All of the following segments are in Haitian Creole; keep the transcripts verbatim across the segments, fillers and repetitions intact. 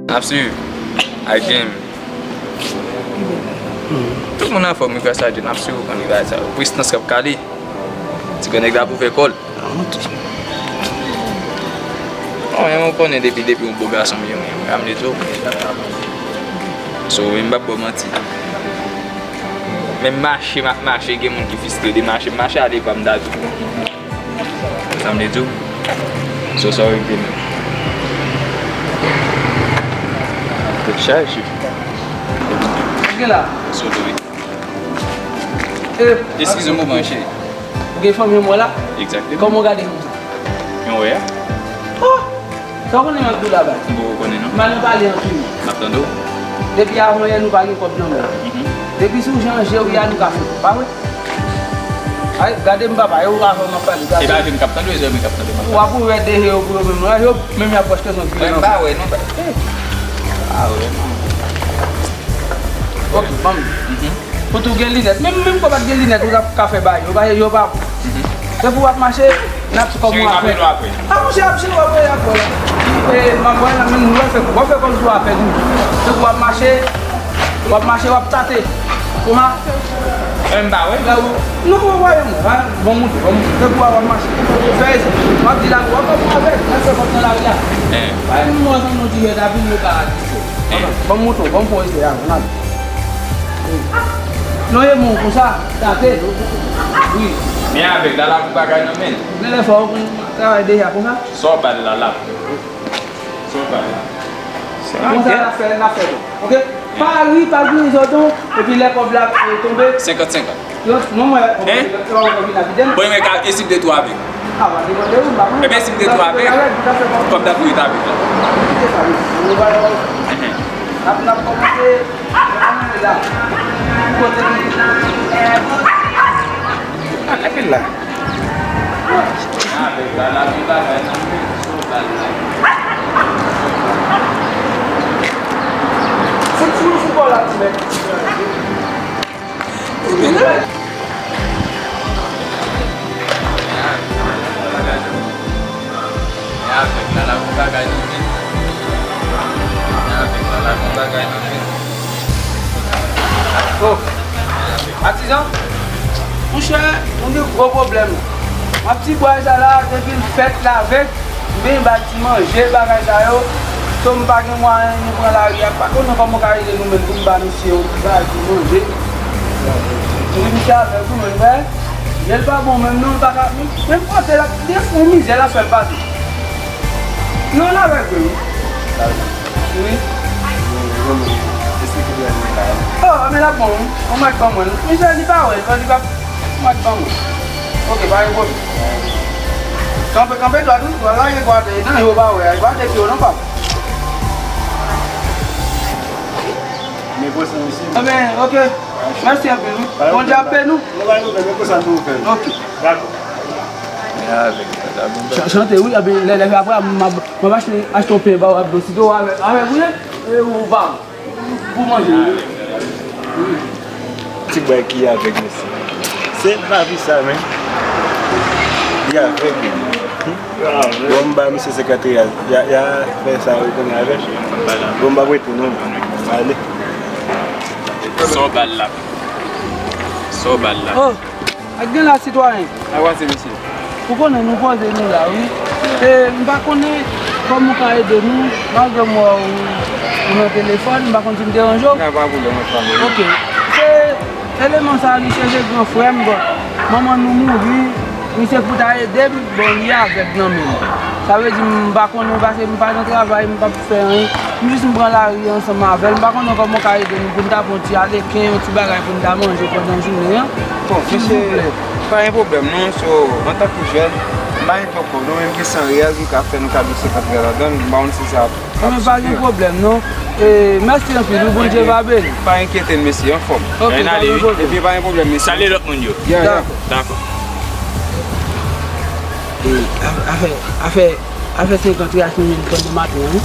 N ap swiv. Ak game. Tout moun anfòm wi, grasa a Dye, n ap swiv, ou konn bagay sa yo. Prestans k ap kale. Ti grenn nèg la pou fè kò l. Bon, men ou konnen depi, depi yon bo gason m ye, mwen, mwen, mwen, so, mwen, m p ap ba w manti. Men mache, m ap mache, gen moun ki fistre de mache, m mache ale pa m ta tou. Sa m te di w? So, sa w regle menm. Tèt chaje. Sa k gen la? So, tou wi. Eskize m, mon cheri. Ou gen fanmi an mwen la? Egzakteman. Kòman w gade konsa? Yon wè a? Oh! Sa w konnen m ap di w la, baz? M poko konnen non. M al nan pale anpil. M ap tande w. Depi avan yè nou pa gen kòb nan men. Mhm. Depi sou jan je w ye a nou ka fè. Pa vre? Ay, gade m papa, e ou avan m ap pale. Gade. E pa je m k ap tande w, e zòrèy mwen k ap tande w. W ap ouvè de je yo pou yo menm. Yo menm y ap wè ke se yon ti. Mwen m pa wè non. Ah, wè non. Ok, ban m. Mhm. Pou tou gen linèt. Menm, menm kò pa t gen linèt, ou t ap ka fè bagay. Yo pa, yo pa. Mhm. Se pou w ap mache, n ap kòb ou apre. A, monchè, ap jere w apre, apre la. E, m ap wè la, menm w ap fè, w ap fè kòb sou apèn. Se pou w ap mache, w ap mache, w ap tate. Ou ha? Menm pa wè? La ou, non, w ap wè mwen, ha? Bon, moute, bon, moute. Se pou w ap mache. Fè, w ap di la, w ap pran avèk, n ap fè kòb nan lari a. Eh. Bay nou ansanm nou di, yo, David, yo ka. Ban m montre w, ban m fè w eseye a, n ale. Non, e bon konsa, tate. Wi. Men avèk Lala pou bagay nan men. Gen lè fò w konn travay deja konsa. Sa w ba l Lala? Sa w ba l la? Konsa n ap fè, n ap fè tou. Ok? Pa ri, pa griye zòt non. Epi lè kòb la, eh, tonbe. Senkant senkant. Hein? Bon, men ka, e si m te twò avèk? Ebyen, si m te twò avèk, kòm ta pou ret avèk la. Enhen. Apre, n ap kòmanse. Kote li? Anpil la. Fout sou, sou kò la, ti nèg. Oh, Atizan, monchè, nou gen gwo pwoblèm la. M ap di bway sa la, depi l fèt la avèk, M benyen ba ti manje, bagay sa yo. So, m pa gen mwayen, nou pran lari a. M pa konnen kòman w ka ede nou menm pou n ba misye yon ti bagay pou manje. Wi, misye avèg wi, men, men, je l pa bon menm non, l pa ka, menm, menm kote l ap, de fou mizè l ap fè l pase. Non, l avèg vre, wi. Wi. Oh, men l ap bon, wi. Yon mèt ban mwen. Misye, li pa wè, li pa, li pa, yon mèt ban mwen. Ok, pa gen pwoblèm. Kanpe, kanpe dwat wi, wala gen gade nan yo pa wè, gade pye w non pap. Negosye isi. Ebyen, ok. Mèsi anpil wi. Bondye ap beni w. Nou pa gen pwoblèm, men konsa nou fè. Ok. Dakò. Cha-, chante wi, ebyen, lè, lè apre, m ap, m ap achte, achte yon pen ba w ap dosite w avèk, avèk ou ye, e ou ba m. Pou manje. Ti bway ki avèg mesye. Se lavi sa, men. Li avèg li. Bon, m ba misye senkant riyal. Ya, ya fè sa, ou konnen avè l. Bon, m pa prete non. Ale. Sa w ba l la? Sa w ba l la? Oh. Ak gen la, sitwayen. Sa w pase, mesye? Ou konnen nou poze nou la, wi. E, m pa konnen kòman w ka ede nou, malgre m wè w, ou nan telefòn, m pa konn si m deranje w. Nan, pa pwoblèm, pa pwoblèm. Ok. Se eleman sa, misye se gran frè m, bon, manman nou mouri, misye pou ta ede m, bon, li avèg nan men l. Sa vle di, m pa konnen, paske m pa nan travay, m p ap fè anyen. M jis m pran lari ansanm avè l. M pa konnen kòman w ka ede nou pou n ta pran yon ti aleken, yon ti bagay pou n ta manje pandan jounen an. Bon, mesye, pa gen pwoblèm non, so, antanke jèn, m pa gen twòp kòb non, men m gen san riyal, m ka fè nou kado senkant riyal ladan l, m pa konn si sa ap sifi. Ebyen, pa gen pwoblèm non. E, mèsi anpil wi, Bondye va beni. Pa enkyete n, mesye, anfòm. Ok, pa gen pwoblèm. Ebyen, pa gen pwoblèm, mesye. Salye lòt moun yo. Ya, ya. Dakò. Dakò. E, afè, afè, afè, afè senkant riyal nou jwenn pandan maten an, wi.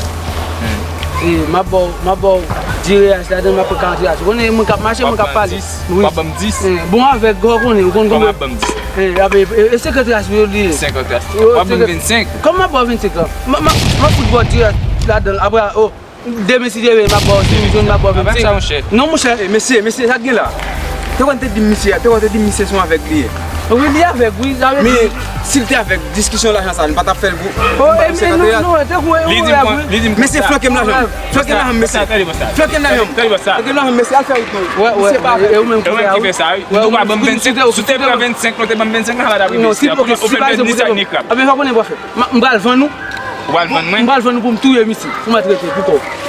Hmm. E, m ap ba w, m ap ba w dis riyal ladan, m ap pran karant riyal. Ou konnen mwen k ap mache, mwen k ap pale. Wi. W ap ban m dis? E, bon, avèg, ou konnen, ou konn konbyen. Kòman w ap ban m dis? E, e, e, e senkant riyal yo li ye. Senkant riyal. Yo, w ap ban m vennsenk? Kòman m ap ba w vennsenk lan? M, m, m ap fout ba w dis riyal ladan, apre, oh. Demen si Dye vle, m ap ba w, si m jwenn, m ap ba w vennsenk. Non, monchè. E, mesye, mesye, sa k gen la? Te konn te di m misye, te konn te di m misye se yon avèg li ye. Wi, li avèg, wi, sa vle di. Men, si l te avèg, diskisyon lajan sa, nou pa t ap fè l pou. Oh, e, men non, non, te kou, e, li di m, li di m. Mesye, flanke m lajan. Flanke m lajan, mesye. Flanke m lajan. Flanke m lajan, mesye, al fè wout nou. Wè, wè, e ou menm ki fè sa, wi. Ou pa ban m vennsenk, si w te pran vennsenk, non, te ban m vennsenk, nan la ta prive isi. Pou ou fè vennsenk, ni sa, ni krab. Ebyen, pa konnen w ap fè. M pral vann ou. Ou pral vann mwen? M pral vann ou pou m touye misye. Pou m ap rete, pou kò.